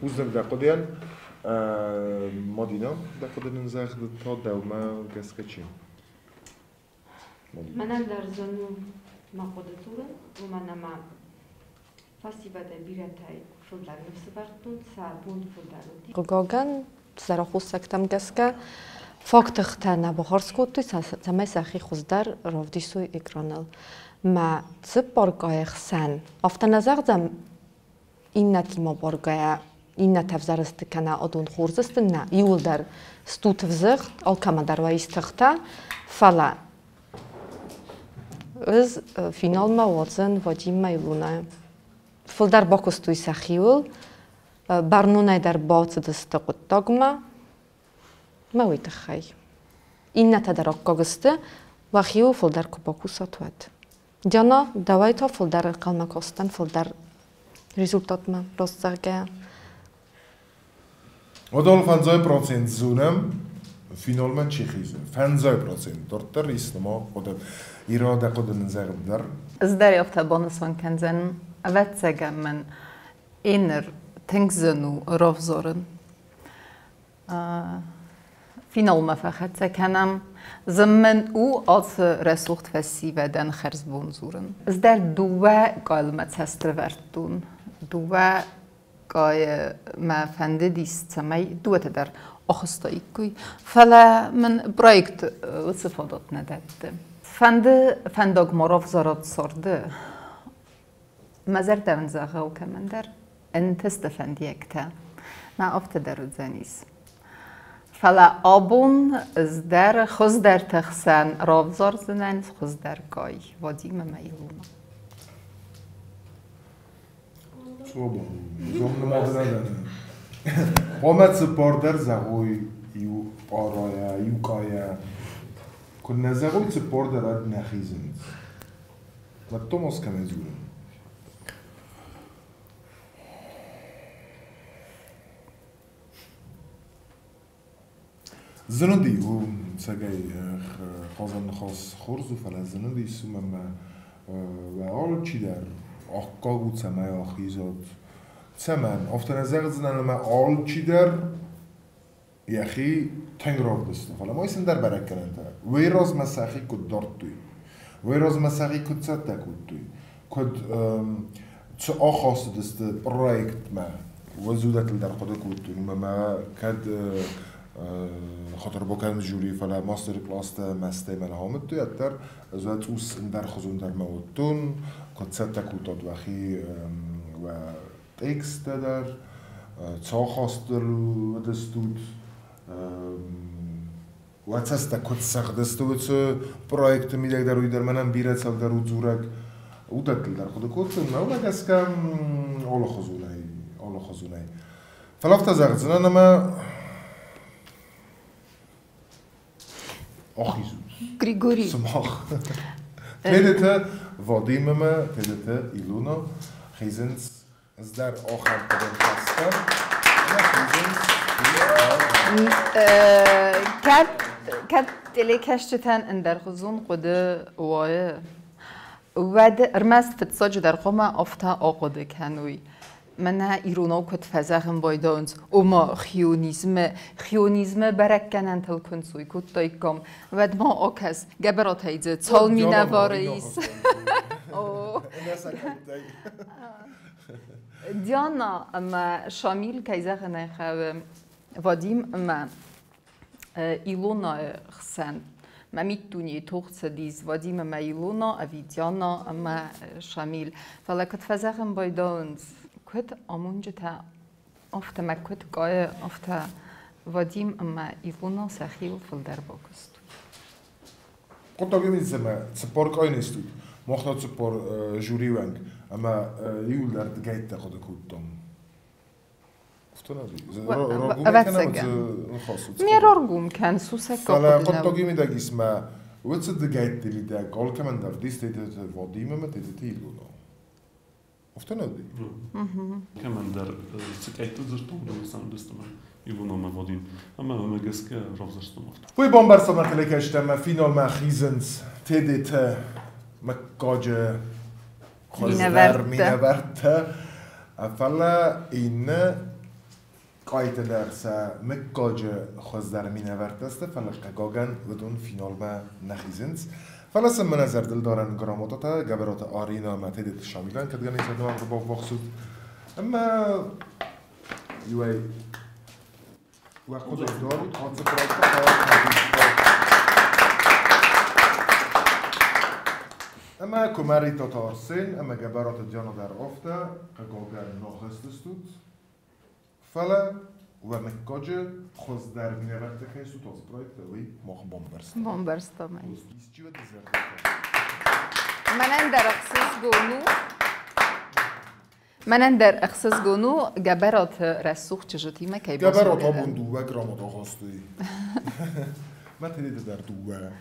Бузныг дӕ хъуыдыйӕн. Мадинӕ, дӕ хъуыды нын зӕгъ та дӕумӕ гӕсгӕ чи? Мӕнӕн дӕр зын у мӕ хъуыды дзурын, уымӕн ӕмӕ фӕсивӕдӕй бирӕтӕй фылдӕр ныфс ӕвӕрдтон, сӕ бон фылдӕр уыди. Хъыгагӕн, сӕ аххосӕгтӕм гӕсгӕ фаг тыхтӕ нӕ бахардз кодтой, цӕмӕй сӕхи хуыздӕр равдисой экраныл. Мӕ цыппар къайы хсӕн афтӕ нӕ зӕгъдзӕн, иннӕтимӕ баргӕйӕ иннӕтӕ ӕвзӕрсты кӕнӕ адон хорз сты, нӕ, иууылдӕр стут ӕвзыгъд, алкӕмӕ дӕр уӕ ис тыхтӕ, фӕлӕ ӕз финалмӕ уадзын Вадиммӕ Илонайы. Фылдӕр бакуыстой сӕхиуыл, бӕрнонӕй дӕр бацыдысты хъуыддагмӕ, мӕ уый тыххӕй. Иннӕтӕ дӕр аккаг сты, уӕхиуыл фылдӕр куы бакусат, уӕд. Диана, дӕуӕй та фылдӕр ӕнхъӕлмӕ кастӕн, фылдӕр результатмӕ, раст зӕгъгӕйӕ. Уыдон 50% зонӕм, финалмӕ чи хизы. 50% дарддӕр ис нымӕ хъуыды. Ира, дӕ хъуыды нын зӕгъ дӕр. Ӕз дӕр афтӕ банысан кӕндзӕн, ӕвӕццӕгӕн мын ӕныр тынг зын у равзарын. Финалмӕ фӕхӕццӕ кӕнӕм. Зын мын у ацы рӕсугъд фӕсивӕдӕн хӕрзбон дзурын. Ӕз дӕр дыууӕ къайлмӕ цӕст ӕрӕвӕрдтон. Дыууӕ къайы мӕ фӕндыдис, цӕмӕй дыууӕтӕ дӕр ахызтаиккой. Фӕлӕ мын проект уыцы фадат нӕ дӕтты. Фӕнды фӕндаг ма равзарат царды. Мӕ зӕрдӕ уын зӕгъы алкӕмӕндӕр ӕнтысты фӕндиӕгтӕ. Мӕ афтӕ дӕр уыдзӕнис. Фӕлӕ абон ӕз дӕр хуыздӕрты хсӕн равзардзынӕн хуыздӕр кой Вадим ӕмӕ Илона. Хъуамӕ цыппар дӕр зӕгъой иу пъарайӕ, иу къайӕ. Куы нӕ зӕгъой цыппар дӕр ӕд нӕ хизынц. Мӕдтомос кӕмӕй дзурын? Зынди у цӕгӕй хъазӕн ныхас хорз у, фӕлӕ зынди уымӕн ӕмӕ уӕ алчидӕр аккаг у, цӕмӕй ахизат. Цӕмӕн? Афтӕ нӕ зӕгъдзынӕн, ӕмӕ алчидӕр йӕхи тынг равдыста, фӕлӕ ма ис ӕндӕр бӕрӕггӕнӕнтӕ. Уый размӕ сӕхи куыд дардтой, уый размӕ сӕхи куыд цӕттӕ кодтой, куыд цы ахӕцыдысты проектмӕ, уӕзудӕтыл дӕр хъуыды кодтой, уымӕ ӕмӕ кӕд хатырбакӕн жюри, фӕлӕ мастер-класстӕ мӕстӕй мӕ нӕ амыдтой, ӕддӕр ӕз уӕ цъус ӕндӕрхуызон дӕр мӕ уыдтон, куыд цӕттӕ кодтат уӕхи уӕ тексттӕ дӕр, цы ахастыл уыдыстут. Уӕ цӕстӕ куыд цӕгъдысты уыцы проекты мидӕг дӕр, уый дӕр мӕнӕн бирӕ цӕлдӕр у дзурӕг. Уыдӕттыл дӕр хъуыды кодтон, мӕ гӕсгӕ алыхуызонӕй, алыхуызонӕй. Фӕлӕ афтӕ зӕгъдзынӕн ӕмӕ ахизут. Григорий. Сымах. Тедеты Вадим ӕмӕ Тедеты Илона хизынц ӕз дӕр ахӕм хъуыды хастам ӕмӕ хизынц. Кӕд, кӕд телекӕсджытӕн ӕндӕргъуызон хъуыды уайы, уӕд ӕрмӕст фыццаджыдӕр хъуамӕ афтӕ ахъуыды кӕной. Мӕнӕ иронау куыд фӕзӕгъын байдайынц, ома хионизмы, хионизмы бӕрӕггӕнӕнтыл куы нцой кодтаиккам, уӕд ма акӕс, Гӕбӕратӕй дзы цал минӕвары ис. Диана ӕмӕ Шамил, кӕй зӕгъын ӕй хъӕуы, Вадим ӕмӕ Илонайы хсӕн мӕ миддунейы тох цыдис Вадим ӕмӕ Илона ӕви Диана ӕмӕ Шамил. Фӕлӕ куыд фӕзӕгъын байдайынц, куыд амонджытӕ, афтӕ мӕ куыд къайы, афтӕ Вадим ӕмӕ Илона сӕхиуыл фылдӕр бакуыстой. Хъуыддаг ницӕмӕ цыппор къай не стут. Мах та цыппор жюри уӕнг ӕмӕ иуылдӕр дыгӕйттӕ хъуыды кодтам. Ӕвӕццӕгӕн. Ме раргом кӕн сусӕггаг. Фӕлӕ хъуыддаги мидӕг ис мӕ уыцы дыгӕйтты мидӕг алкӕмӕн дӕр дис Тедеты Вадим ӕмӕ Тедеты Илона. Афтӕ нӕ уыди? Кӕмӕндӕр цы къӕйтты дзырдтон, уыдон цӕмӕндӕр Илона ӕмӕ Вадим. Ӕмӕ уымӕ гӕсгӕ равзӕрстон афтӕ. Уый бамбӕрстон мӕ телекӕсджытӕ ӕмӕ финалмӕ хизынц Тедеты мыггаджы хуыздӕр минӕвӕрттӕ. Фӕлӕ иннӕ къайты дӕр сӕ мыггаджы хуыздӕр минӕвӕрттӕ сты, фӕлӕ хъыгагӕн уыдон финалмӕ нӕ хизынц. Фӕлӕ сын мӕнӕ зӕрдылдарӕн грамотатӕ Гӕбӕраты Арина ӕмӕ Тедеты Шамилӕн кӕд гӕнӕн ис ӕрбаввахс ут. Ӕмӕ иуӕй уӕ хъуыды дарут, ацы проекты Ӕмӕ Куымӕридтаты Арсен ӕмӕ Гӕбӕраты Диана дӕр афтӕ, хъыгагӕн, нӕ хызтыстут. Фӕлӕ уӕ мыггаджы хуыздӕр минӕвӕрттӕ кӕй стут ацы проекты, уый мах бамбӕрстам. Бамбӕрстам ӕй. Исчи уӕ дызӕрдыг Мӕнӕн дӕр ӕхсызгон у. Мӕнӕн дӕр ӕхсызгон у Гӕбӕраты рӕсугъд чызджытимӕ кӕй Гӕбӕрат абон дыууӕ грамота ахастой. Мӕ теледы дӕр дыууӕ.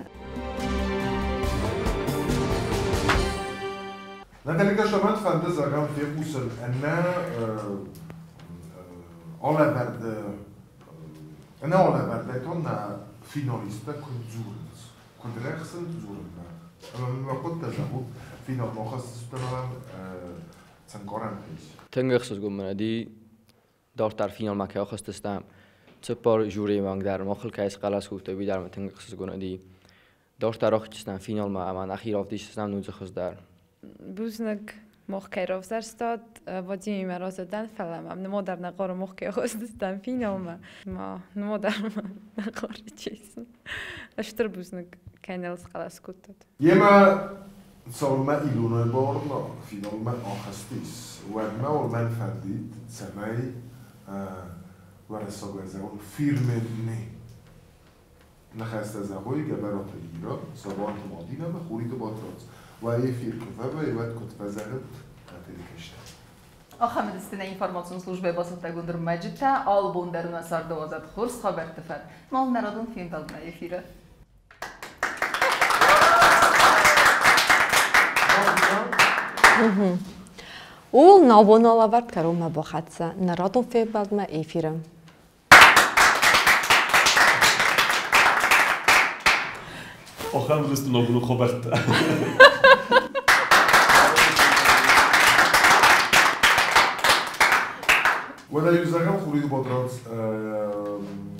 Наталья Шаман фӕнды зӕгъӕм фехъусын ӕнӕ алӕвӕрды ӕнӕ алӕвӕрдӕй то нӕ финалисттӕ куыд дзурынц, куыд рӕхсынц дзурынмӕ. Ӕмӕ мын уӕ хъуыдтӕ зӕгъут, финалмӕ ахӕсдзыстӕм цӕнкъарӕнтӕ ис. Тынг ӕхсызгон мын уыди, дарддӕр финалмӕ кӕй ахызтыстӕм. Цыппар жюрийы уӕнг дӕр махыл кӕй схъӕлӕс кодтой, уый дӕр мын тынг ӕхсызгон уыди. Дарддӕр ахызтыстӕм финалмӕ ӕмӕ нӕхи равдисдзыстӕм ноджы хуыздӕр. Бузныг, мах кӕй равзӕрстат, Вадимимӕ разы дӕн, фӕлӕ мӕм нымад дӕр нӕ хъары, мах кӕй ахызтыстӕм финалмӕ. Ма нымад дӕр нӕ хъары, честно. Стыр бузныг, кӕй ныл схъӕлӕс кодтат. Йемӕ цалынмӕ Илонайы бауырна, финалмӕ ахызтис, уӕдмӕ уымӕн фӕндид, цӕмӕй уӕрӕсаг зӕгъон фирменный ныхӕстӕ зӕгъой Гӕбӕраты Ира, Сабанты Мадинӕ ӕмӕ Хуриты Батрадз. Уӕ эфир куы фӕвӕййы, уӕд куыд фӕзӕгъут, телекӕсджытӕ? Ахӕм медицинӕ информацион службӕйы бацӕттӕгонд ӕрмӕджытӕ алы бон дӕр нӕ царды уадзӕд хорз хабӕртты фӕд. Мал нӕ радон фембӕлдмӕ эфиры. Ууыл нӕ лӕвӕрд кӕронмӕ бахӕццӕ нӕ радон фембӕлдмӕ эфиры. Ахӕм уыдысты ногбоны хабӕрттӕ. Уӕдӕ-иу зӕгъӕм, Хуриты Батрадз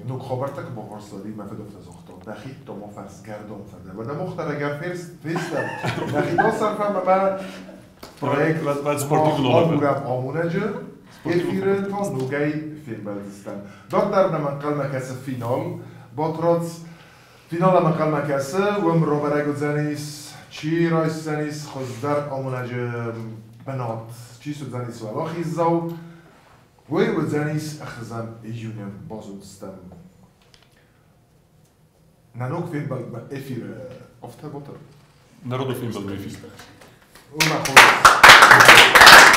ног хабӕрттӕ куы бафарста, уӕд мӕ фыд афтӕ загъта, дӕхи ма фӕрсгӕрдон фӕдӕ. Уӕдӕ мах дӕр ӕгӕр фестӕм. Нӕхи та сӕрфӕм ӕмӕ проект агурӕм амонӕджы эфиры та ногӕй фембӕлдзыстӕм. Дарддӕр нӕм ӕнхъӕлмӕ кӕсы финал. Батрадз финалмӕ ӕнхъӕлмӕ кӕсы, уым рабӕрӕг уыдзӕнис, чи райсдзӕнис хуыздӕр амонӕджы бынат, чи суыдзӕнис уӕлахиздзау. Уый уыдзӕнис ӕхсӕзӕм июны базондзыстӕм. Нӕ ног фембӕлдмӕ эфиры. Афтӕ, Ботар? Народы фембӕлдмӕ эфиры. Уымӕ хорз.